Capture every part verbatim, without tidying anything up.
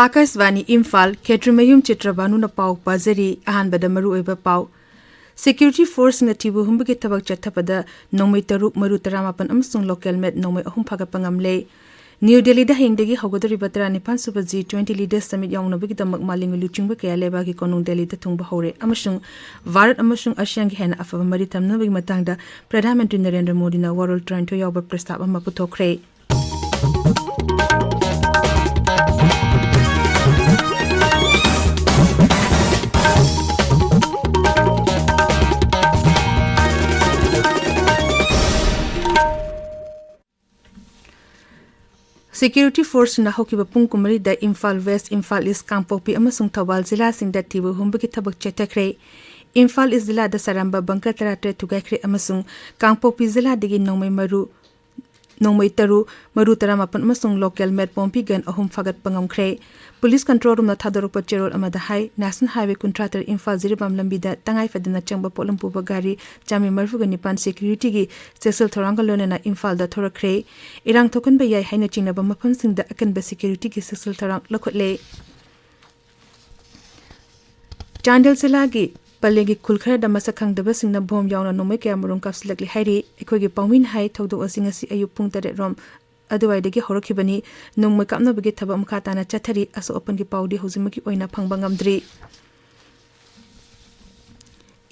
ꯑꯥꯀꯥꯁꯕꯥꯅꯤ ꯏꯝꯐꯥꯜ, ꯈꯦꯇ꯭ꯔꯤꯃꯌꯨꯝ ꯆꯤꯇ꯭ꯔꯕꯥꯅꯨꯅ ꯄꯥꯎ ꯄꯥꯖꯔꯤ꯫ ꯑꯍꯥꯟꯕꯗ ꯃꯔꯨꯑꯣꯏꯕ ꯄꯥꯎ꯫ Security forceꯁꯤꯡꯅ ꯊꯤꯕ ꯍꯨꯝꯕꯒꯤ ꯊꯕꯛ ꯆꯠꯊꯕꯗ ꯅꯣꯡꯃꯩ ꯇꯔꯨꯛ, ꯃꯔꯨ ꯇꯔꯥꯃꯥꯄꯟ ꯑꯃꯁꯨꯡ local made ꯅꯣꯡꯃꯩ ꯑꯍꯨꯝ ꯐꯥꯒꯠꯄ ꯉꯝꯂꯦ꯫ ꯅ꯭ꯌꯨ ꯗꯦꯜꯂꯤꯗ ꯍꯌꯦꯡꯗꯒꯤ ꯍꯧꯒꯗꯧꯔꯤꯕ ꯇꯔꯥꯅꯤꯄꯥꯟ ꯁꯨꯕ G twenty Leaders Summit ꯌꯥꯎꯅꯕꯒꯤꯗꯃꯛ ꯃꯥꯂꯦꯝꯒꯤ ꯂꯨꯆꯤꯡꯕ ꯀꯌꯥ ꯂꯩꯕꯥꯛꯀꯤ ꯀꯣꯅꯨꯡ ꯗꯦꯜꯂꯤꯗ ꯊꯨꯡꯕ ꯍꯧꯔꯦ ꯑꯃꯁꯨꯡ ꯚꯥꯔꯠ ꯑꯃꯁꯨꯡ ꯑꯁꯤꯌꯥꯟꯒꯤ ꯍꯦꯟꯅ ꯑꯐꯕ ꯃꯔꯤ ꯊꯝꯅꯕꯒꯤ ꯃꯇꯥꯡꯗ ꯄ꯭ꯔꯙꯥꯟ ꯃꯟꯇ꯭ꯔꯤ ꯅꯔꯦꯟꯗ꯭ꯔ ꯃꯣꯗꯤꯅ ꯋꯥꯔꯣꯜ ꯇꯔꯥꯅꯤꯊꯣꯏ ꯌꯥꯎꯕ ꯄ꯭ꯔꯁꯇꯥꯕ ꯑꯃ ꯄꯨꯊꯣꯛꯈ꯭ꯔꯦ꯫ Security forceꯁꯤꯡꯅ ꯍꯧꯈꯤꯕ ꯄꯨꯡ ꯀꯨꯟꯃꯔꯤꯗ ꯏꯝꯐꯥꯜ West, ꯏꯝꯐꯥꯜ East, ꯀꯥꯡꯄꯣꯛꯄꯤ ꯑꯃꯁꯨꯡ ꯊꯧꯕꯥꯜ ꯖꯤꯂꯥꯁꯤꯡꯗ ꯊꯤꯕ ꯍꯨꯝꯕꯒꯤ ꯊꯕꯛ ꯆꯠꯊꯈ꯭ꯔꯦ꯫ ꯏꯝꯐꯥꯜ East ꯖꯤꯂꯥꯗ ꯆꯥꯔꯝꯕ bunker ꯇꯔꯥꯇꯔꯦꯠ ꯊꯨꯒꯥꯏꯈ꯭ꯔꯦ ꯑꯃꯁꯨꯡ ꯀꯥꯡꯄꯣꯛꯄꯤ ꯖꯤꯂꯥꯗꯒꯤ ꯅꯣꯡꯃꯩ ꯃꯔꯨ, ꯅꯣꯡꯃꯩ ꯇꯔꯨꯛ, ꯃꯔꯨ ꯇꯔꯥꯃꯥꯄꯟ ꯑꯃꯁꯨꯡ local made ꯄꯣꯝꯄꯤ gun ꯑꯍꯨꯝ ꯐꯥꯒꯠꯄ ꯉꯝꯈ꯭ꯔꯦ꯫ Police control roomꯅ ꯊꯥꯗꯣꯔꯛꯄ ꯆꯦꯔꯣꯜ ꯑꯃꯗ ꯍꯥꯏ, National Highway ꯀꯨꯟꯊ꯭ꯔꯥ ꯇꯔꯦꯠ ꯏꯝꯐꯥꯜ ꯖꯤꯔꯤꯕꯥꯝ ꯂꯝꯕꯤꯗ ꯇꯉꯥꯏ ꯐꯗꯅ ꯆꯪꯕ ꯄꯣꯠꯂꯨꯝ ꯄꯨꯕ ꯒꯥꯔꯤ ꯆꯥꯝꯃꯔꯤ ꯃꯔꯤꯐꯨꯒ ꯅꯤꯄꯥꯟ securityꯒꯤ ꯆꯦꯛꯁꯤꯜ ꯊꯧꯔꯥꯡꯒ ꯂꯣꯏꯅꯅ ꯏꯝꯐꯥꯜꯗ ꯊꯣꯔꯛꯈ꯭ꯔꯦ꯫ ꯏꯔꯥꯡ ꯊꯣꯛꯍꯟꯕ ꯌꯥꯏ ꯍꯥꯏꯅ ꯆꯤꯡꯅꯕ ꯃꯐꯝꯁꯤꯡꯗ ꯑꯀꯟꯕ securityꯒꯤ ꯆꯦꯛꯁꯤꯜ ꯊꯧꯔꯥꯡ ꯂꯧꯈꯠꯂꯦ꯫ ꯆꯥꯟꯗꯦꯜ ꯖꯤꯂꯥꯒꯤ ꯄꯂꯦꯜꯒꯤ ꯈꯨꯜ ꯈꯔꯗ ꯃꯁꯛ ꯈꯪꯗꯕꯁꯤꯡꯅ bomb ꯌꯥꯎꯅ ꯅꯣꯡꯃꯩ ꯀꯌꯥꯃꯔꯨꯝ ꯀꯥꯞꯁꯤꯜꯂꯛꯂꯤ ꯍꯥꯏꯔꯤ꯫ ꯑꯩꯈꯣꯏꯒꯤ ꯄꯥꯎꯃꯤꯅ ꯍꯥꯏ, ꯊꯧꯗꯣꯛ ꯑꯁꯤ ꯉꯁꯤ ꯑꯌꯨꯛ ꯄꯨꯡ ꯇꯔꯦꯠ ꯔꯣꯝ ꯑꯗꯨꯋꯥꯏꯗꯒꯤ ꯍꯧꯔꯛꯈꯤꯕꯅꯤ꯫ ꯅꯣꯡꯃꯩ ꯀꯥꯞꯅꯕꯒꯤ ꯊꯕꯛ ꯃꯈꯥ ꯇꯥꯅ ꯆꯠꯊꯔꯤ꯫ ꯑꯁꯣꯛ ꯑꯄꯟꯒꯤ ꯄꯥꯎꯗꯤ ꯍꯧꯖꯤꯛꯃꯛꯀꯤ ꯑꯣꯏꯅ ꯐꯪꯕ ꯉꯝꯗ꯭ꯔꯤ꯫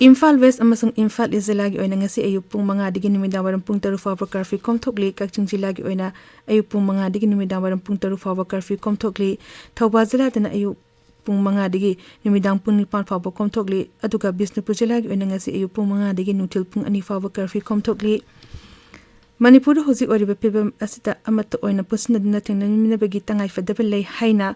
ꯏꯝꯐꯥꯜ West ꯑꯃꯁꯨꯡ ꯏꯝꯐꯥꯜ East ꯖꯤꯂꯥꯒꯤ ꯑꯣꯏꯅ ꯉꯁꯤ ꯑꯌꯨꯛ ꯄꯨꯡ ꯃꯉꯥꯗꯒꯤ ꯅꯨꯃꯤꯗꯥꯡ ꯋꯥꯏꯔꯝ ꯄꯨꯡ ꯇꯔꯨꯛ ꯐꯥꯎꯕ curfew ꯀꯣꯝꯊꯣꯛꯂꯤ꯫ ꯀꯛꯆꯤꯡ ꯖꯤꯂꯥꯒꯤ ꯑꯣꯏꯅ ꯑꯌꯨꯛ ꯄꯨꯡ ꯃꯉꯥꯗꯒꯤ ꯅꯨꯃꯤꯗꯥꯡ ꯋꯥꯏꯔꯝ ꯄꯨꯡ ꯇꯔꯨꯛ ꯐꯥꯎꯕ curfew ꯀꯣꯝꯊꯣꯛꯂꯤ꯫ ꯊꯧꯕꯥꯜ ꯖꯤꯂꯥꯗꯅ ꯑꯌꯨꯛ ꯄꯨꯡ ꯃꯉꯥꯗꯒꯤ ꯅꯨꯃꯤꯗꯥꯡ ꯄꯨꯡ ꯅꯤꯄꯥꯟ ꯐꯥꯎꯕ ꯀꯣꯝꯊꯣꯛꯂꯤ꯫ ꯑꯗꯨꯒ ꯕꯤꯁꯅꯨꯄꯨꯔ ꯖꯤꯂꯥꯒꯤ ꯑꯣꯏꯅ ꯉꯁꯤ ꯑꯌꯨꯛ ꯄꯨꯡ ꯃꯉꯥꯗꯒꯤ ꯅꯨꯡꯊꯤꯜ ꯄꯨꯡ ꯑꯅꯤ ꯐꯥꯎꯕ curfew ꯀꯣꯝꯊꯣꯛꯂꯤ꯫ ꯃꯅꯤꯄꯨꯔꯗ ꯍꯧꯖꯤꯛ ꯑꯣꯏꯔꯤꯕ ꯐꯤꯕꯝ ꯑꯁꯤꯗ ꯑꯃꯠꯇ ꯑꯣꯏꯅ ꯄꯨꯟꯁꯤꯟꯅꯗꯨꯅ ꯊꯦꯡꯅꯃꯤꯟꯅꯕꯒꯤ ꯇꯉꯥꯏꯐꯗꯕ ꯂꯩ ꯍꯥꯏꯅ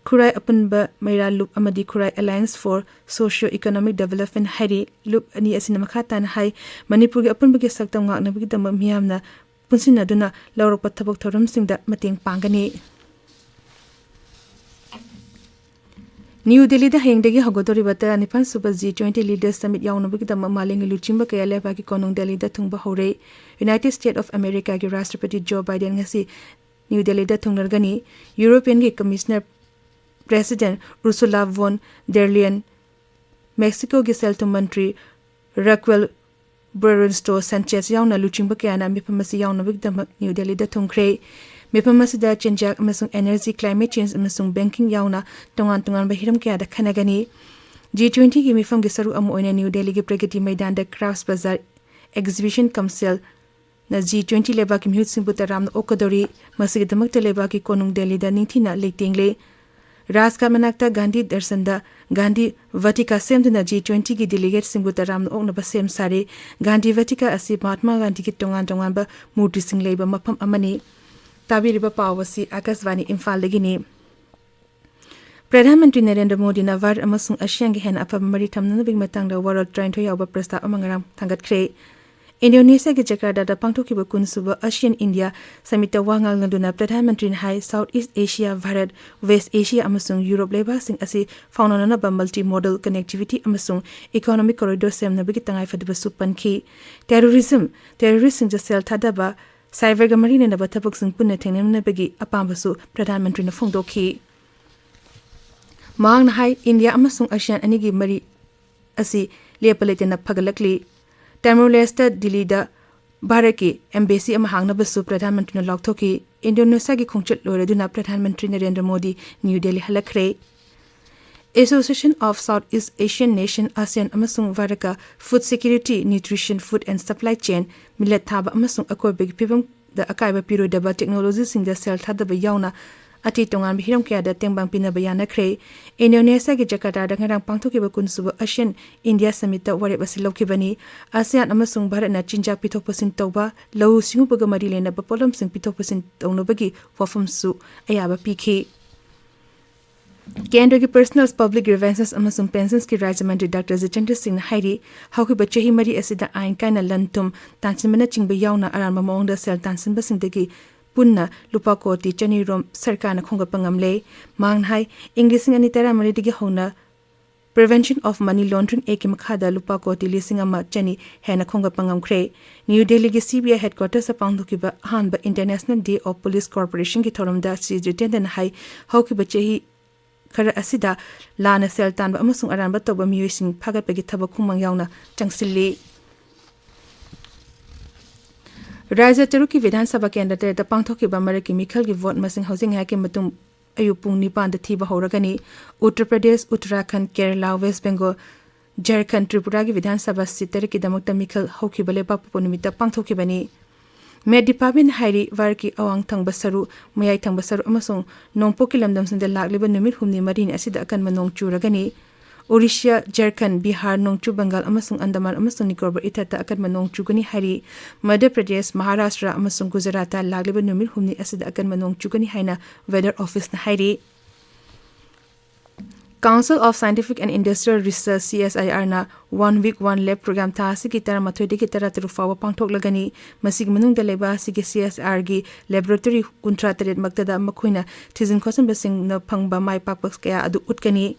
ꯈꯨꯔꯥꯏ ꯑꯄꯨꯟꯕ ꯃꯩꯔꯥ ꯂꯨꯞ ꯑꯃꯗꯤ ꯈꯨꯔꯥꯏ Alliance for Socio Economic Development ꯍꯥꯏꯔꯤ꯫ ꯂꯨꯞ ꯑꯅꯤ ꯑꯁꯤꯅ ꯃꯈꯥ ꯇꯥꯅ ꯍꯥꯏ, ꯃꯅꯤꯄꯨꯔꯒꯤ ꯑꯄꯨꯟꯕꯒꯤ ꯁꯛꯇꯝ ꯉꯥꯛꯅꯕꯒꯤꯗꯃꯛ ꯃꯤꯌꯥꯝꯅ ꯄꯨꯟꯁꯤꯟꯅꯗꯨꯅ ꯂꯧꯔꯛꯄ ꯊꯕꯛ ꯊꯧꯔꯝꯁꯤꯡꯗ ꯃꯇꯦꯡ ꯄꯥꯡꯒꯅꯤ꯫ ꯅ꯭ꯌꯨ ꯗꯦꯜꯂꯤꯗ ꯍꯌꯦꯡꯗꯒꯤ ꯍꯧꯒꯗꯧꯔꯤꯕ ꯇꯔꯥꯅꯤꯄꯥꯟ ꯁꯨꯕ G twenty Leaders Summit ꯌꯥꯎꯅꯕꯒꯤꯗꯃꯛ ꯃꯥꯂꯦꯝꯒꯤ ꯂꯨꯆꯤꯡꯕ ꯀꯌꯥ ꯂꯩꯕꯥꯛꯀꯤ ꯀꯣꯅꯨꯡ ꯗꯦꯜꯂꯤꯗ ꯊꯨꯡꯕ ꯍꯧꯔꯦ꯫ United States of Americaꯒꯤ ꯔꯥꯁꯇ꯭ꯔꯄꯇꯤ ꯖꯣ ꯕꯥꯏꯗꯦꯟ ꯉꯁꯤ ꯅ꯭ꯌꯨ ꯗꯦꯜꯂꯤꯗ ꯊꯨꯡꯂꯔꯒꯅꯤ꯫ ꯌꯨꯔꯣꯄꯤꯌꯟꯒꯤ ꯀꯃꯤꯁꯅꯔ ꯄ꯭ꯔꯦꯁꯤꯗꯦꯟ ꯎꯔꯁꯨꯂꯥ ꯚꯣꯟ ꯗꯦꯔ ꯂꯤꯌꯟ, ꯃꯦꯛꯁꯤꯀꯣꯒꯤ ꯁꯦꯜ ꯊꯨꯝ ꯃꯟꯇ꯭ꯔꯤ ꯔꯥꯀ꯭ꯋꯦꯜ ꯕ꯭ꯔꯦꯔꯤꯟꯁꯇꯣ ꯁꯦꯟꯆꯦꯁ ꯌꯥꯎꯅ ꯂꯨꯆꯤꯡꯕ ꯀꯌꯥꯅ ꯃꯤꯐꯝ ꯑꯁꯤ ꯌꯥꯎꯅꯕꯒꯤꯗꯃꯛ ꯅ꯭ꯌꯨ ꯗꯦꯜꯂꯤꯗ ꯊꯨꯡꯈ꯭ꯔꯦ꯫ ꯃꯤꯐꯝ ꯑꯁꯤꯗ ꯆꯤꯟꯖꯥꯛ ꯑꯃꯁꯨꯡ energy, climate change ꯑꯃꯁꯨꯡ banking ꯌꯥꯎꯅ ꯇꯣꯉꯥꯟ ꯇꯣꯉꯥꯟꯕ ꯍꯤꯔꯝ ꯀꯌꯥꯗ ꯈꯟꯅꯒꯅꯤ꯫ ꯖꯤ ꯇ꯭ꯋꯦꯟꯇꯤꯒꯤ ꯃꯤꯐꯝꯒꯤ ꯁꯔꯨꯛ ꯑꯃ ꯑꯣꯏꯅ ꯅ꯭ꯌꯨ ꯗꯦꯜꯂꯤꯒꯤ ꯄ꯭ꯔꯒꯇꯤ ꯃꯩꯗꯥꯟꯗ Crafts Bazaar exhibition cum sale ꯅ ꯖꯤ ꯇ꯭ꯋꯦꯟꯇꯤ ꯂꯩꯕꯥꯛꯀꯤ ꯃꯤꯍꯨꯠꯁꯤꯡꯕꯨ ꯇꯔꯥꯝꯅ ꯑꯣꯛꯀꯗꯧꯔꯤ꯫ ꯃꯁꯤꯒꯤꯗꯃꯛꯇ ꯂꯩꯕꯥꯛꯀꯤ ꯀꯣꯅꯨꯡ ꯗꯦꯜꯂꯤꯗ ꯅꯤꯡꯊꯤꯅ ꯂꯩꯇꯦꯡꯂꯦ꯫ ꯔꯥꯖꯘꯥꯠ ꯃꯅꯥꯛꯇ ꯒꯥꯟꯙꯤ ꯗꯔꯁꯟꯗ ꯒꯥꯟꯙꯤ ꯚꯇꯤꯀꯥ ꯁꯦꯝꯗꯨꯅ ꯖꯤ ꯇ꯭ꯋꯦꯟꯇꯤꯒꯤ delegateꯁꯤꯡꯕꯨ ꯇꯔꯥꯝꯅ ꯑꯣꯛꯅꯕ ꯁꯦꯝ ꯁꯥꯔꯦ꯫ ꯒꯥꯟꯙꯤ ꯚꯇꯤꯀꯥ ꯑꯁꯤ ꯃꯍꯥꯠꯃꯥ ꯒꯥꯟꯙꯤꯒꯤ ꯇꯣꯉꯥꯟ ꯇꯣꯉꯥꯟꯕ ꯃꯨꯔꯇꯤꯁꯤꯡ ꯂꯩꯕ ꯃꯐꯝ ꯑꯃꯅꯤ꯫ ꯇꯥꯕꯤꯔꯤꯕ ꯄꯥꯎ ꯑꯁꯤ ꯑꯥꯀꯥꯁꯕꯥꯅꯤ ꯏꯝꯐꯥꯜꯗꯒꯤꯅꯤ꯫ ꯄ꯭ꯔꯙꯥꯟ ꯃꯟꯇ꯭ꯔꯤ ꯅꯔꯦꯟꯗ꯭ꯔ ꯃꯣꯗꯤꯅ ꯚꯥꯔꯠ ꯑꯃꯁꯨꯡ ꯑꯁꯤꯌꯥꯟꯒꯤ ꯍꯦꯟꯅ ꯑꯐꯕ ꯃꯔꯤ ꯊꯝꯅꯅꯕꯒꯤ ꯃꯇꯥꯡꯗ ꯋꯥꯔꯣꯜ ꯇꯔꯥꯅꯤꯊꯣꯏ ꯌꯥꯎꯕ ꯄ꯭ꯔꯁꯇꯥꯕ ꯑꯃ ꯉꯔꯥꯡ ꯊꯥꯡꯒꯠꯈ꯭ꯔꯦ꯫ ꯏꯟꯗꯣꯅꯦꯁꯤꯌꯥꯒꯤ ꯖꯀꯥꯔꯇꯥꯗ ꯄꯥꯡꯊꯣꯛꯈꯤꯕ ꯀꯨꯟꯁꯨꯕ ꯑꯁꯤꯌꯥꯟ ꯏꯟꯗꯤꯌꯥ ꯁꯃꯤꯠꯇ ꯋꯥ ꯉꯥꯡꯂꯗꯨꯅ ꯄ꯭ꯔꯙꯥꯟ ꯃꯟꯇ꯭ꯔꯤꯅ ꯍꯥꯏ, South East Asia, Bharat, West Asia ꯑꯃꯁꯨꯡ ꯌꯨꯔꯣꯞ ꯂꯩꯕꯥꯛꯁꯤꯡ ꯑꯁꯤ ꯐꯥꯎꯅꯅꯅꯕ multi modal connectivity ꯑꯃꯁꯨꯡ economic corridor ꯁꯦꯝꯅꯕꯒꯤ ꯇꯉꯥꯏꯐꯗꯕꯁꯨ ꯄꯟꯈꯤ꯫ Terrorism, terroristꯁꯤꯡꯗ ꯁꯦꯜ ꯊꯥꯗꯕ, cyberꯒ ꯃꯔꯤ ꯂꯩꯅꯕ ꯊꯕꯛꯁꯤꯡ ꯄꯨꯟꯅ ꯊꯦꯡꯅꯅꯕꯒꯤ ꯑꯄꯥꯝꯕꯁꯨ ꯄ꯭ꯔꯙꯥꯟ ꯃꯟꯇ꯭ꯔꯤꯅ ꯐꯣꯡꯗꯣꯛꯈꯤ꯫ ꯃꯍꯥꯛꯅ ꯍꯥꯏ, ꯏꯟꯗꯤꯌꯥ ꯑꯃꯁꯨꯡ ꯑꯁꯤꯌꯥꯟ ꯑꯅꯤꯒꯤ ꯃꯔꯤ ꯑꯁꯤ ꯂꯦꯞꯄ ꯂꯩꯇꯅ ꯐꯒꯠꯂꯛꯂꯤ꯫ ꯇꯥꯏꯃꯣꯔ ꯂꯦꯁꯇ ꯗꯤꯜꯂꯤꯗ ꯚꯥꯔꯠꯀꯤ embassy ꯑꯃ ꯍꯥꯡꯅꯕꯁꯨ ꯄ꯭ꯔꯙꯥꯟ ꯃꯟꯇ꯭ꯔꯤꯅ ꯂꯥꯎꯊꯣꯛꯈꯤ꯫ ꯏꯟꯗꯣꯅꯦꯁꯤꯌꯥꯒꯤ ꯈꯣꯡꯆꯠ ꯂꯣꯏꯔꯗꯨꯅ ꯄ꯭ꯔꯙꯥꯟ ꯃꯟꯇ꯭ꯔꯤ ꯅꯔꯦꯟꯗ꯭ꯔ ꯃꯣꯗꯤ ꯅ꯭ꯌꯨ ꯗꯦꯜꯂꯤ ꯍꯜꯂꯛꯈ꯭ꯔꯦ꯫ Association of South East Asian Nation, ASEAN ꯑꯃꯁꯨꯡ ꯚꯥꯔꯠꯀ food security, nutrition, food and supply chain, millet ꯊꯥꯕ ꯑꯃꯁꯨꯡ ꯑꯀꯣꯏꯕꯒꯤ ꯐꯤꯕꯝꯗ ꯑꯀꯥꯏꯕ ꯄꯤꯔꯣꯏꯗꯕ technologyꯁꯤꯡꯗ ꯁꯦꯜ ꯊꯥꯗꯕ ꯌꯥꯎꯅ ꯑꯇꯩ ꯇꯣꯉꯥꯟꯕ ꯍꯤꯔꯝ ꯀꯌꯥꯗ ꯇꯦꯡꯕꯥꯡ ꯄꯤꯅꯕ ꯌꯥꯅꯈ꯭ꯔꯦ꯫ ꯏꯟꯗꯣꯅꯦꯁꯤꯌꯥꯒꯤ ꯖꯀꯥꯔꯇꯥꯗ ꯉꯔꯥꯡ ꯄꯥꯡꯊꯣꯛꯈꯤꯕ ꯀꯨꯟꯁꯨꯕ ꯑꯁꯤꯌꯥꯟ ꯏꯟꯗꯤꯌꯥ ꯁꯃꯤꯠꯇ ꯋꯥꯔꯦꯞ ꯑꯁꯤ ꯂꯧꯈꯤꯕꯅꯤ꯫ ꯑꯁꯤꯌꯥꯟ ꯑꯃꯁꯨꯡ ꯚꯥꯔꯠꯅ ꯆꯤꯟꯖꯥꯛ ꯄꯤꯊꯣꯛ ꯄꯤꯁꯤꯟ ꯇꯧꯕ, ꯂꯧꯎ ꯁꯤꯡꯎꯕꯒ ꯃꯔꯤ ꯂꯩꯅꯕ ꯄꯣꯠꯂꯝꯁꯤꯡ ꯄꯤꯊꯣꯛ ꯄꯤꯁꯤꯟ ꯇꯧꯅꯕꯒꯤ ꯋꯥꯐꯝꯁꯨ ꯑꯌꯥꯕ ꯄꯤꯈꯤ꯫ ꯀꯦꯟꯗ꯭ꯔꯒꯤ Personnel, Public Grievances ꯑꯃꯁꯨꯡ Pensionsꯀꯤ ꯔꯥꯖ꯭ꯌ ꯃꯟꯇ꯭ꯔꯤ ꯗꯥꯛꯇꯔ ꯖꯤꯇꯦꯟꯗ꯭ꯔ ꯁꯤꯡꯅ ꯍꯥꯏꯔꯤ, ꯍꯧꯈꯤꯕ ꯆꯍꯤ ꯃꯔꯤ ꯑꯁꯤꯗ ꯑꯥꯏꯟ ꯀꯥꯏꯅ ꯂꯟ ꯊꯨꯝ ꯇꯥꯟꯁꯤꯟꯕꯅꯆꯤꯡꯕ ꯌꯥꯎꯅ ꯑꯔꯥꯟꯕ ꯃꯑꯣꯡꯗ ꯁꯦꯜ ꯇꯥꯟꯁꯤꯟꯕꯁꯤꯡꯗꯒꯤ ꯄꯨꯟꯅ ꯂꯨꯄꯥ ꯀꯣꯇꯤ ꯆꯅꯤ ꯔꯣꯝ ꯁꯔꯀꯥꯔꯅ ꯈꯣꯝꯒꯠꯄ ꯉꯝꯂꯦ꯫ ꯃꯍꯥꯛꯅ ꯍꯥꯏ, ꯏꯪ ꯂꯤꯁꯤꯡ ꯑꯅꯤ ꯇꯔꯥꯃꯔꯤꯗꯒꯤ ꯍꯧꯅ Prevention of Money Laundering Act ꯀꯤ ꯃꯈꯥꯗ ꯂꯨꯄꯥ ꯀꯣꯇꯤ ꯂꯤꯁꯤꯡ ꯑꯃ ꯆꯅꯤ ꯍꯦꯟꯅ ꯈꯣꯝꯒꯠꯄ ꯉꯝꯈ꯭ꯔꯦ꯫ ꯅ꯭ꯌꯨ ꯗꯦꯜꯂꯤꯒꯤ C B I headquarters ꯇ ꯄꯥꯡꯊꯣꯛꯈꯤꯕ ꯑꯍꯥꯟꯕ International Day of Police Cooperation ꯒꯤ ꯊꯧꯔꯝꯗ ꯁꯤ ꯖꯤꯇꯦꯟꯗ꯭ꯔꯅ ꯍꯥꯏ, ꯍꯧꯈꯤꯕ ꯆꯍꯤ ꯈꯔ ꯑꯁꯤꯗ ꯂꯥꯟꯅ ꯁꯦꯜ ꯇꯥꯟꯕ ꯑꯃꯁꯨꯡ ꯑꯔꯥꯟꯕ ꯇꯧꯕ ꯃꯤꯑꯣꯏꯁꯤꯡ ꯐꯥꯒꯠꯄꯒꯤ ꯊꯕꯛ ꯈꯣꯡꯃꯥꯡ ꯌꯥꯎꯅ ꯆꯪꯁꯤꯜꯂꯤ꯫ ꯔꯥꯖ꯭ꯌ ꯇꯔꯨꯛꯀꯤ ꯕꯤꯙꯥꯟ ꯁꯚꯥ ꯀꯦꯟꯗ꯭ꯔ ꯇꯔꯦꯠꯇ ꯄꯥꯡꯊꯣꯛꯈꯤꯕ ꯃꯔꯛꯀꯤ ꯃꯤꯈꯜꯒꯤ ꯚꯣꯠ ꯃꯁꯤꯡ ꯍꯧꯖꯤꯛ ꯉꯥꯏꯍꯥꯛꯀꯤ ꯃꯇꯨꯡ ꯑꯌꯨꯛ ꯄꯨꯡ ꯅꯤꯄꯥꯟꯗ ꯊꯤꯕ ꯍꯧꯔꯒꯅꯤ꯫ ꯎꯠꯇꯔ ꯄ꯭ꯔꯗꯦꯁ, ꯎꯠꯇꯔꯥꯈꯟꯗ, ꯀꯦꯔꯂꯥ, ꯋꯦꯁ ꯕꯦꯡꯒꯣꯜ, ꯖꯔꯈꯟꯗ, ꯇ꯭ꯔꯤꯄꯨꯔꯥꯒꯤ ꯕꯤꯙꯥꯟ ꯁꯚꯥ ꯁꯤꯠ ꯇꯔꯦꯠꯀꯤꯗꯃꯛꯇ ꯃꯤꯈꯜ ꯍꯧꯈꯤꯕ ꯂꯩꯕꯥꯛꯄꯣꯛꯄ ꯅꯨꯃꯤꯠꯇ ꯄꯥꯡꯊꯣꯛꯈꯤꯕꯅꯤ꯫ ꯃꯦꯠ ꯗꯤꯄꯥꯔꯠꯃꯦꯟꯠ ꯍꯥꯏꯔꯤ ꯚꯥꯔꯠꯀꯤ ꯑꯋꯥꯡ ꯊꯪꯕ ꯁꯔꯨ, ꯃꯌꯥꯏ ꯊꯪꯕ ꯁꯔꯨ ꯑꯃꯁꯨꯡ ꯅꯣꯡꯄꯣꯛꯀꯤ ꯂꯝꯗꯝꯁꯤꯡꯗ ꯂꯥꯛꯂꯤꯕ ꯅꯨꯃꯤꯠ ꯍꯨꯝꯅꯤ ꯃꯔꯤꯅꯤ ꯑꯁꯤꯗ ꯑꯀꯟꯕ ꯅꯣꯡ ꯆꯨꯔꯒꯅꯤ꯫ ꯑꯣꯔꯤꯁꯥ, ꯖꯔꯈꯟꯗ, ꯕꯤꯍꯥꯔ, ꯅꯣꯡꯆꯨꯞ ꯕꯪꯒꯥꯜ ꯑꯃꯁꯨꯡ ꯑꯟꯗꯃꯥꯟ ꯑꯃꯁꯨꯡ ꯅꯤꯀꯣꯕꯔ ꯏꯊꯠꯇ ꯑꯀꯟꯕ ꯅꯣꯡ ꯆꯨꯒꯅꯤ ꯍꯥꯏꯔꯤ꯫ ꯃꯙ꯭ꯌ ꯄ꯭ꯔꯗꯦꯁ, ꯃꯍꯥꯔꯥꯁꯇ꯭ꯔ ꯑꯃꯁꯨꯡ ꯒꯨꯖꯔꯥꯠꯇ ꯂꯥꯛꯂꯤꯕ ꯅꯨꯃꯤꯠ ꯍꯨꯝꯅꯤ ꯑꯁꯤꯗ ꯑꯀꯟꯕ ꯅꯣꯡ ꯆꯨꯒꯅꯤ ꯍꯥꯏꯅ ꯋꯦꯗꯔ ꯑꯣꯐꯤꯁꯅ ꯍꯥꯏꯔꯤ꯫ Council of Scientific and Industrial Research, C S I R ꯅ One Week One Lab Program ꯊꯥ ꯑꯁꯤꯒꯤ ꯇꯔꯥꯃꯥꯊꯣꯏꯗꯒꯤ ꯇꯔꯥꯇꯔꯨꯛ ꯐꯥꯎꯕ ꯄꯥꯡꯊꯣꯛꯂꯒꯅꯤ꯫ ꯃꯁꯤꯒꯤ ꯃꯅꯨꯡꯗ ꯂꯩꯕꯥꯛ ꯑꯁꯤꯒꯤ C S I R ꯒꯤ ꯂꯦꯕꯣꯔꯦꯇꯣꯔꯤ ꯀꯨꯟꯊ꯭ꯔꯥ ꯇꯔꯦꯠ ꯃꯛꯇꯗ ꯃꯈꯣꯏꯅ ꯊꯤꯖꯤꯟ ꯈꯣꯠꯆꯤꯟꯕꯁꯤꯡꯅ ꯐꯪꯕ ꯃꯥꯏ ꯄꯥꯛꯄ ꯀꯌꯥ ꯑꯗꯨ ꯎꯠꯀꯅꯤ꯫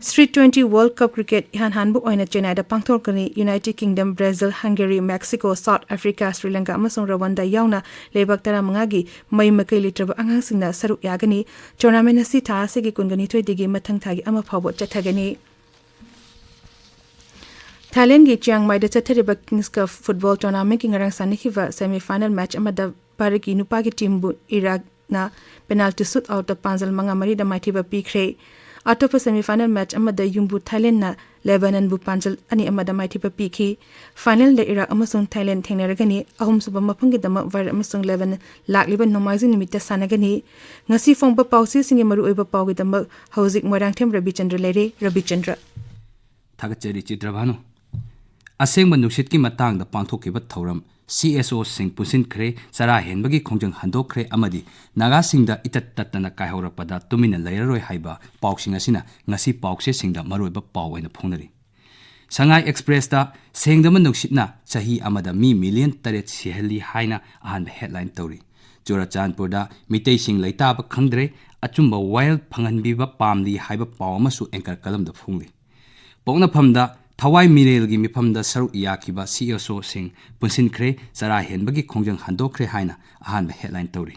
Street twenty World Cup Cricket ꯏꯍꯥꯟ ꯍꯥꯟꯕ ꯑꯣꯏꯅ ꯆꯦꯟꯅꯥꯏꯗ ꯄꯥꯡꯊꯣꯛꯀꯅꯤ꯫ United Kingdom, Brazil, Hungary, Mexico, South Africa, Sri Lanka ꯑꯃꯁꯨꯡ Rwanda ꯌꯥꯎꯅ ꯂꯩꯕꯥꯛ ꯇꯔꯥꯃꯉꯥꯒꯤ ꯃꯩ ꯃꯀꯩ ꯂꯩꯇ꯭ꯔꯕ ꯑꯉꯥꯡꯁꯤꯡꯅ ꯁꯔꯨꯛ ꯌꯥꯒꯅꯤ꯫ Tournament ꯑꯁꯤ ꯊꯥ ꯑꯁꯤꯒꯤ ꯀꯨꯟꯒ ꯅꯤꯊꯣꯏꯗꯒꯤ ꯃꯊꯪ ꯊꯥꯒꯤ ꯑꯃ ꯐꯥꯎꯕ ꯆꯠꯊꯒꯅꯤ꯫ ꯊꯥꯏꯂꯦꯟꯒꯤ ꯆꯤꯌꯥꯡ ꯃꯥꯏꯗ ꯆꯠꯊꯔꯤꯕ Kings Cup football tournament ꯀꯤ ꯉꯔꯥꯡ ꯁꯥꯟꯅꯈꯤꯕ semi final match ꯑꯃꯗ ꯚꯥꯔꯠꯀꯤ ꯅꯨꯄꯥꯒꯤ team ꯕꯨ ꯏꯔꯥꯛꯅ penalty shoot out ꯇ ꯄꯥꯟꯖꯜ ꯃꯉꯥ ꯃꯔꯤꯗ ꯃꯥꯏꯊꯤꯕ ꯄꯤꯈ꯭ꯔꯦ꯫ ꯑꯇꯣꯞꯄ semi final match ꯑꯃꯗ ꯌꯨꯝꯕꯨ ꯊꯥꯏꯂꯦꯟꯅ ꯂꯦꯕꯥꯅꯟꯕꯨ ꯄꯥꯟꯖꯜ ꯑꯅꯤ ꯑꯃꯗ ꯃꯥꯏꯊꯤꯕ ꯄꯤꯈꯤ꯫ Final ꯗ ꯏꯔꯥꯛ ꯑꯃꯁꯨꯡ ꯊꯥꯏꯂꯦꯟ ꯊꯦꯡꯅꯔꯒꯅꯤ꯫ ꯑꯍꯨꯝꯁꯨꯕ ꯃꯐꯝꯒꯤꯗꯃꯛ ꯚꯥꯔꯠ ꯑꯃꯁꯨꯡ ꯂꯦꯕꯥꯅꯟ ꯂꯥꯛꯂꯤꯕ ꯅꯣꯡꯃꯥꯏꯖꯤꯡ ꯅꯨꯃꯤꯠꯇ ꯁꯥꯟꯅꯒꯅꯤ꯫ ꯉꯁꯤ ꯐꯣꯡꯕ ꯄꯥꯎꯆꯦꯁꯤꯡꯒꯤ ꯃꯔꯨꯑꯣꯏꯕ ꯄꯥꯎꯒꯤꯗꯃꯛ ꯍꯧꯖꯤꯛ ꯃꯣꯏꯔꯥꯡꯊꯦꯝ ꯔꯕꯤꯆꯟꯗ꯭ꯔ ꯂꯩꯔꯦ꯫ ꯔꯕꯤꯆꯟꯗ꯭ꯔ꯫ ꯊꯥꯒꯠꯆꯔꯤ ꯆꯤꯇ꯭ꯔꯚꯥꯅꯨ꯫ ꯑꯁꯦꯡꯕ ꯅꯨꯡꯁꯤꯠꯀꯤ ꯃꯇꯥꯡꯗ ꯄꯥꯡꯊꯣꯛꯈꯤꯕ ꯊꯧꯔꯝ, C S O ꯁꯤꯡ ꯄꯨꯟꯁꯤꯟꯈ꯭ꯔꯦ, ꯆꯔꯥ ꯍꯦꯟꯕꯒꯤ ꯈꯣꯡꯖꯪ ꯍꯟꯗꯣꯛꯈ꯭ꯔꯦ ꯑꯃꯗꯤ ꯅꯥꯒꯥꯁꯤꯡꯗ ꯏꯇꯠ ꯇꯠꯇꯅ ꯀꯥꯏꯍꯧꯔꯛꯄꯗ ꯇꯨꯃꯤꯟꯅ ꯂꯩꯔꯔꯣꯏ ꯍꯥꯏꯕ ꯄꯥꯎꯁꯤꯡ ꯑꯁꯤꯅ ꯉꯁꯤ ꯄꯥꯎꯆꯦꯁꯤꯡꯗ ꯃꯔꯨꯑꯣꯏꯕ ꯄꯥꯎ ꯑꯣꯏꯅ ꯐꯣꯡꯅꯔꯤ꯫ ꯁꯉꯥꯏ ꯑꯦꯛꯁꯄ꯭ꯔꯦꯁꯇ ꯁꯦꯡꯗꯕ ꯅꯨꯡꯁꯤꯠꯅ ꯆꯍꯤ ꯑꯃꯗ ꯃꯤ ꯃꯤꯂꯤꯌꯟ ꯇꯔꯦꯠ ꯁꯤꯍꯜꯂꯤ ꯍꯥꯏꯅ ꯑꯍꯥꯟꯕ headline ꯇꯧꯔꯤ꯫ ꯆꯨꯔꯆꯥꯟꯄꯨꯔꯗ ꯃꯤꯇꯩꯁꯤꯡ ꯂꯩꯇꯥꯕ ꯈꯪꯗ꯭ꯔꯦ, ꯑꯆꯨꯝꯕ ꯋꯥꯌꯦꯜ ꯐꯪꯍꯟꯕꯤꯕ ꯄꯥꯝꯂꯤ ꯍꯥꯏꯕ ꯄꯥꯎ ꯑꯃꯁꯨ ꯑꯦꯡꯀꯔ ꯀꯂꯝꯗ ꯐꯣꯡꯂꯤ꯫ ꯄꯣꯛꯅꯐꯝꯗ ꯊꯋꯥꯏ ꯃꯤꯔꯦꯜꯒꯤ ꯃꯤꯐꯝꯗ ꯁꯔꯨꯛ ꯌꯥꯈꯤꯕ ꯁꯤ ꯑꯦꯁ ꯑꯣꯁꯤꯡ ꯄꯨꯟꯁꯤꯟꯈ꯭ꯔꯦ꯫ ꯆꯔꯥ ꯍꯦꯟꯕꯒꯤ ꯈꯣꯡꯖꯪ ꯍꯟꯗꯣꯛꯈ꯭ꯔꯦ ꯍꯥꯏꯅ ꯑꯍꯥꯟꯕ ꯍꯦꯗꯂꯥꯏꯟ ꯇꯧꯔꯤ꯫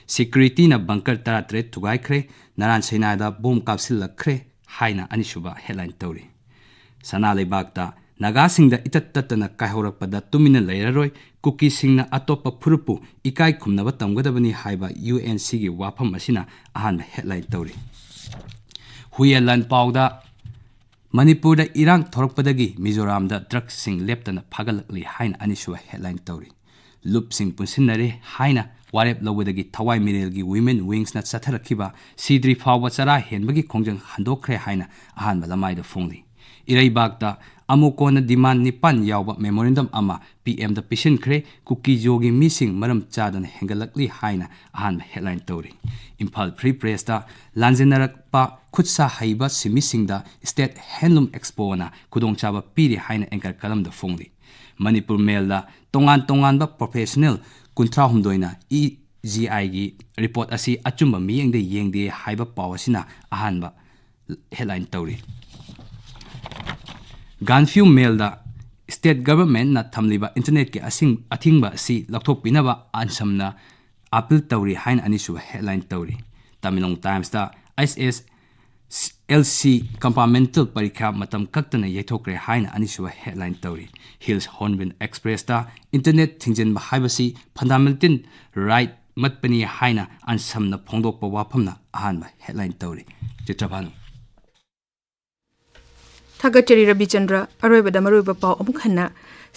ꯁꯦꯀ꯭ꯌꯨꯔꯤꯇꯤꯅ ꯕꯪꯀꯔ ꯇꯔꯥꯇꯔꯦꯠ ꯊꯨꯒꯥꯏꯈ꯭ꯔꯦ꯫ ꯅꯔꯥꯟ ꯁꯩꯅꯥꯗ ꯕꯣꯝ ꯀꯥꯞꯁꯤꯜꯂꯛꯈ꯭ꯔꯦ ꯍꯥꯏꯅ ꯑꯅꯤꯁꯨꯕ ꯍꯦꯗꯂꯥꯏꯟ ꯇꯧꯔꯤ꯫ ꯁꯅꯥ ꯂꯩꯕꯥꯛꯇ ꯅꯥꯒꯥꯁꯤꯡꯗ ꯏꯇꯠ ꯇꯠꯇꯅ ꯀꯥꯏꯍꯧꯔꯛꯄꯗ ꯇꯨꯃꯤꯟꯅ ꯂꯩꯔꯔꯣꯏ, ꯀꯨꯀꯤꯁꯤꯡꯅ ꯑꯇꯣꯞꯄ ꯐꯨꯔꯨꯞꯄꯨ ꯏꯀꯥꯏ ꯈꯨꯝꯅꯕ ꯇꯝꯒꯗꯕꯅꯤ ꯍꯥꯏꯕ ꯌꯨ ꯑꯦꯟ ꯁꯤꯒꯤ ꯋꯥꯐꯝ ꯑꯁꯤꯅ ꯑꯍꯥꯟꯕ ꯍꯦꯗꯂꯥꯏꯟ ꯇꯧꯔꯤ꯫ ꯍꯨꯏꯌꯦꯟ ꯂꯥꯟ ꯄꯥꯎꯗ ꯃꯅꯤꯄꯨꯔꯗ ꯏꯔꯥꯡ ꯊꯣꯔꯛꯄꯗꯒꯤ ꯃꯤꯖꯣꯔꯥꯝꯗ ꯗ꯭ꯔꯒꯁꯤꯡ ꯂꯦꯞꯇꯅ ꯐꯥꯒꯠꯂꯛꯂꯤ ꯍꯥꯏꯅ ꯑꯅꯤꯁꯨꯕ ꯍꯦꯗꯂꯥꯏꯟ ꯇꯧꯔꯤ꯫ ꯂꯨꯞꯁꯤꯡ ꯄꯨꯟꯁꯤꯟꯅꯔꯦ ꯍꯥꯏꯅ ꯋꯥꯔꯦꯞ ꯂꯧꯕꯗꯒꯤ ꯊꯋꯥꯏ ꯃꯤꯔꯦꯜꯒꯤ ꯋꯤꯃꯦꯟ ꯋꯤꯡꯁꯅ ꯆꯠꯊꯔꯛꯈꯤꯕ ꯁꯤꯗ꯭ꯔꯤ ꯐꯥꯎꯕ ꯆꯔꯥ ꯍꯦꯟꯕꯒꯤ ꯈꯣꯡꯖꯪ ꯍꯟꯗꯣꯛꯈ꯭ꯔꯦ ꯍꯥꯏꯅ ꯑꯍꯥꯟꯕ ꯂꯃꯥꯏꯗ ꯐꯣꯡꯂꯤ꯫ ꯏꯔꯩꯕꯥꯛꯇ ꯑꯃꯨꯛ ꯀꯣꯟꯅ ꯗꯤꯃꯥꯟ ꯅꯤꯄꯥꯟ ꯌꯥꯎꯕ ꯃꯦꯃꯣꯔꯦꯟꯗꯝ ꯑꯃ ꯄꯤ ꯑꯦꯝꯗ ꯄꯤꯁꯤꯟꯈ꯭ꯔꯦ꯫ ꯀꯨꯀꯤ ꯖꯣꯒꯤ ꯃꯤꯁꯤꯡ ꯃꯔꯝ ꯆꯥꯗꯅ ꯍꯦꯟꯒꯠꯂꯛꯂꯤ ꯍꯥꯏꯅ ꯑꯍꯥꯟꯕ ꯍꯦꯗꯂꯥꯏꯟ ꯇꯧꯔꯤ꯫ ꯏꯝꯐꯥꯜ ꯐ꯭ꯔꯤ ꯄ꯭ꯔꯦꯁꯇ ꯂꯥꯟꯖꯦꯟꯅꯔꯛꯄ ꯈꯨꯠꯁꯥ ꯍꯩꯕ ꯁꯤꯟꯃꯤꯁꯤꯡꯗ ꯁ꯭ꯇꯦꯠ ꯍꯦꯟꯂꯨꯝ ꯑꯦꯛꯁꯄꯣꯅ ꯈꯨꯗꯣꯡꯆꯥꯕ ꯄꯤꯔꯤ ꯍꯥꯏꯅ ꯑꯦꯡꯀꯔ ꯀꯂꯝꯗ ꯐꯣꯡꯂꯤ꯫ ꯃꯅꯤꯄꯨꯔ ꯃꯦꯜꯗ ꯇꯣꯉꯥꯟ ꯇꯣꯉꯥꯟꯕ ꯄ꯭ꯔꯣꯐꯦꯁꯅꯦꯜ ꯀꯨꯟꯊ꯭ꯔꯥ ꯍꯨꯝꯗꯣꯏꯅ ꯏ ꯖꯤ ꯑꯥꯏꯒꯤ ꯔꯤꯄꯣꯔꯠ ꯑꯁꯤ ꯑꯆꯨꯝꯕ ꯃꯤꯠꯌꯦꯡꯗ ꯌꯦꯡꯗꯦ ꯍꯥꯏꯕ ꯄꯥꯎ ꯑꯁꯤꯅ ꯑꯍꯥꯟꯕ ꯍꯦꯗꯂꯥꯏꯟ ꯇꯧꯔꯤ꯫ ꯒꯥꯟꯐ꯭ꯌꯨ ꯃꯦꯜꯗ ꯁ꯭ꯇꯦꯠ ꯒꯚꯔꯟꯃꯦꯟꯠꯅ ꯊꯝꯂꯤꯕ ꯏꯟꯇꯔꯅꯦꯠꯀꯤ ꯑꯁꯤꯡ-, ꯑꯊꯤꯡꯕ ꯑꯁꯤ ꯂꯧꯊꯣꯛꯄꯤꯅꯕ ꯑꯟꯁꯝꯅ ꯑꯥꯄꯤꯜ ꯇꯧꯔꯤ ꯍꯥꯏꯅ ꯑꯅꯤꯁꯨꯕ ꯍꯦꯗꯂꯥꯏꯟ ꯇꯧꯔꯤ꯫ ꯇꯃꯦꯡꯂꯣꯡ ꯇꯥꯏꯝꯁꯇ ꯑꯩꯆ ꯑꯦꯁ ꯑꯦꯜ ꯁꯤ ꯀꯝꯄꯥꯔꯠꯃꯦꯟꯇꯦꯜ ꯄꯔꯤꯈ꯭ꯌꯥ ꯃꯇꯝ ꯀꯛꯇꯅ ꯌꯩꯊꯣꯛꯈ꯭ꯔꯦ ꯍꯥꯏꯅ ꯑꯅꯤꯁꯨꯕ ꯍꯦꯗꯂꯥꯏꯟ ꯇꯧꯔꯤ꯫ ꯍꯤꯜꯁ ꯍꯣꯔꯟꯕꯤꯜ ꯑꯦꯛꯁꯄ꯭ꯔꯦꯁꯇ ꯏꯟꯇꯔꯅꯦꯠ ꯊꯤꯡꯖꯤꯟꯕ ꯍꯥꯏꯕꯁꯤ ꯐꯟꯗꯥꯃꯦꯟꯇꯦꯜ ꯔꯥꯏꯠ ꯃꯠꯄꯅꯤ ꯍꯥꯏꯅ ꯑꯟꯁꯝꯅ ꯐꯣꯡꯗꯣꯛꯄ ꯋꯥꯐꯝꯅ ꯑꯍꯥꯟꯕ ꯍꯦꯗꯂꯥꯏꯟ ꯇꯧꯔꯤ꯫ ꯆꯤꯇ꯭ꯔꯚꯥꯅꯨ꯫ ꯊꯥꯒꯠꯆꯔꯤ ꯔꯕꯤꯆꯟꯗ꯭ꯔ꯫ ꯑꯔꯣꯏꯕꯗ ꯃꯔꯨꯑꯣꯏꯕ ꯄꯥꯎ ꯑꯃꯨꯛ ꯍꯟꯅ꯫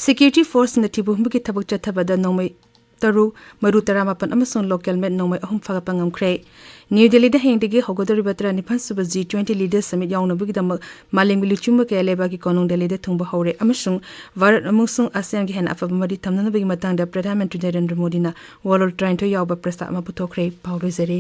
ꯁꯦꯀ꯭ꯌꯨꯔꯤꯇꯤ ꯐꯣꯔꯁꯅ ꯊꯤꯕꯨꯝꯒꯤ ꯊꯕꯛ ꯆꯠꯊꯕꯗ ꯅꯣꯡꯃꯩ ꯇꯔꯨꯛ, ꯃꯔꯨ ꯇꯔꯥꯃꯥꯄꯟ ꯑꯃꯁꯨꯡ ꯂꯣꯀꯦꯜ ꯃꯦꯠ ꯅꯣꯡꯃꯩ ꯑꯍꯨꯝ ꯐꯥꯒꯠꯄ ꯉꯝꯈ꯭ꯔꯦ꯫ ꯅ꯭ꯌꯨ ꯗꯦꯜꯂꯤꯗ ꯍꯌꯦꯡꯗꯒꯤ ꯍꯧꯒꯗꯧꯔꯤꯕ ꯇꯔꯥꯅꯤꯄꯥꯟ ꯁꯨꯕ ꯖꯤ ꯇ꯭ꯋꯦꯟꯇꯤ ꯂꯤꯗꯔꯁ ꯁꯃꯤꯠ ꯌꯥꯎꯅꯕꯒꯤꯗꯃꯛ ꯃꯥꯂꯦꯝꯒꯤ ꯂꯨꯆꯤꯡꯕ ꯀꯌꯥ ꯂꯩꯕꯥꯛꯀꯤ ꯀꯣꯅꯨꯡ ꯗꯦꯜꯂꯤꯗ ꯊꯨꯡꯕ ꯍꯧꯔꯦ ꯑꯃꯁꯨꯡ ꯚꯥꯔꯠ ꯑꯃꯁꯨꯡ ꯑꯁꯤꯌꯥꯟꯒꯤ ꯍꯦꯟꯅ ꯑꯐꯕ ꯃꯔꯤ ꯊꯝꯅꯅꯕꯒꯤ ꯃꯇꯥꯡꯗ ꯄ꯭ꯔꯙꯥꯟ ꯃꯟꯇ꯭ꯔꯤ ꯅꯔꯦꯟꯗ꯭ꯔ ꯃꯣꯗꯤꯅ ꯋꯥꯔꯣꯜ ꯇꯔꯥꯅꯤꯊꯣꯏ ꯌꯥꯎꯕ ꯄ꯭ꯔꯁꯇꯥꯕ ꯑꯃ ꯄꯨꯊꯣꯛꯈ꯭ꯔꯦ꯫ ꯄꯥꯎ ꯂꯣꯏꯖꯔꯦ꯫